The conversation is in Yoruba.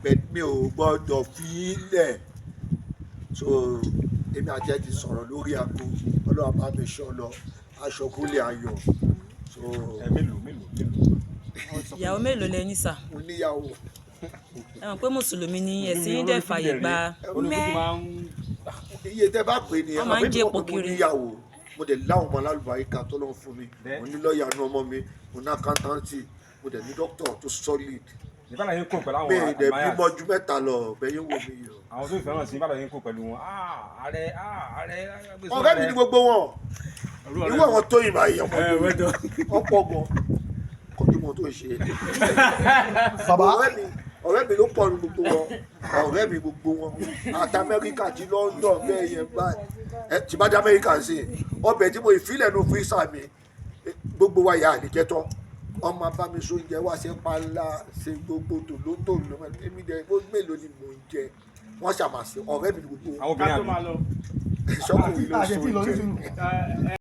But mi ò gbọ́dọ̀ fi í lẹ̀. So èmi àti ẹ ti sọ̀rọ̀ lórí aago. Ọlọ́run bá mi ṣọ́ lọ, aṣọ kúlẹ̀ ayọ̀. So Ẹ mélòó, mélòó, mélòó? Ìyàwó mélòó lẹ ní, sà? Mo níyàwó. Ẹ mọ̀ pé mùsùlùmí ni ẹ̀sìn yín dẹ̀ fàyè gba. Olùkókò máa ń Iye tẹ bá pè ní Wọ́n máa ń àbí jẹ́ mo epo mọ̀ pé mo kiri. níyàwó, mo dẹ̀ láwọn ọmọ alálùbáríkà tó lọ́n fún mi. Mo ní lọ́ọ̀yà nu ọmọ mi, mo ní accountant, mo dẹ̀ ní dókítà tó solid. Ìbára yín kò pẹ̀lú àwọn Mi ì dẹ̀ admirers. bímọ ju mẹ́ta lọ bẹ́yìn wò mí yìí o. Àwọn tó fẹ́ràn sí ìbára yín kò pẹ̀lú wọn. Ah, ààrẹ, ah, ààrẹ. Ọ̀rẹ́ mi ní gbogbo wọn, irú àwọn tó yìnbọn ayé ọmọ Ẹ wẹ́dọ̀. ọ̀pọ̀ gan kọjú mọ́ tó ń ṣe. Bàbá. Ọ̀rẹ́ mi ló pọ̀ ní gbogbo wọn, ọ̀rẹ́ mi gbogbo wọn, àti Amẹ́ríkà àti London bẹ́ẹ̀ yẹn báyìí. Ẹ tí bá dé Amẹ́ríkà sí, ọbẹ̀ tí mo ìfilẹ̀ nu freezer mi, gbogbo wa yà á lè jẹ́ tán. Wọ́n máa bá mi so oúnjẹ wá, ṣe panla, ṣe gbogbo tòlótòló. Èmi dẹ̀ mélòó ni mò ń jẹ? Wọ́n ṣàmàṣe ọ̀rẹ́ mi ní gbogbo wọn. Àwọn Ká obìnrin tó àbí? máa lọ. Ṣọ́kùnrin ló Àṣẹ so tí ì lọ oúnjẹ. nísìnyí. Ẹ.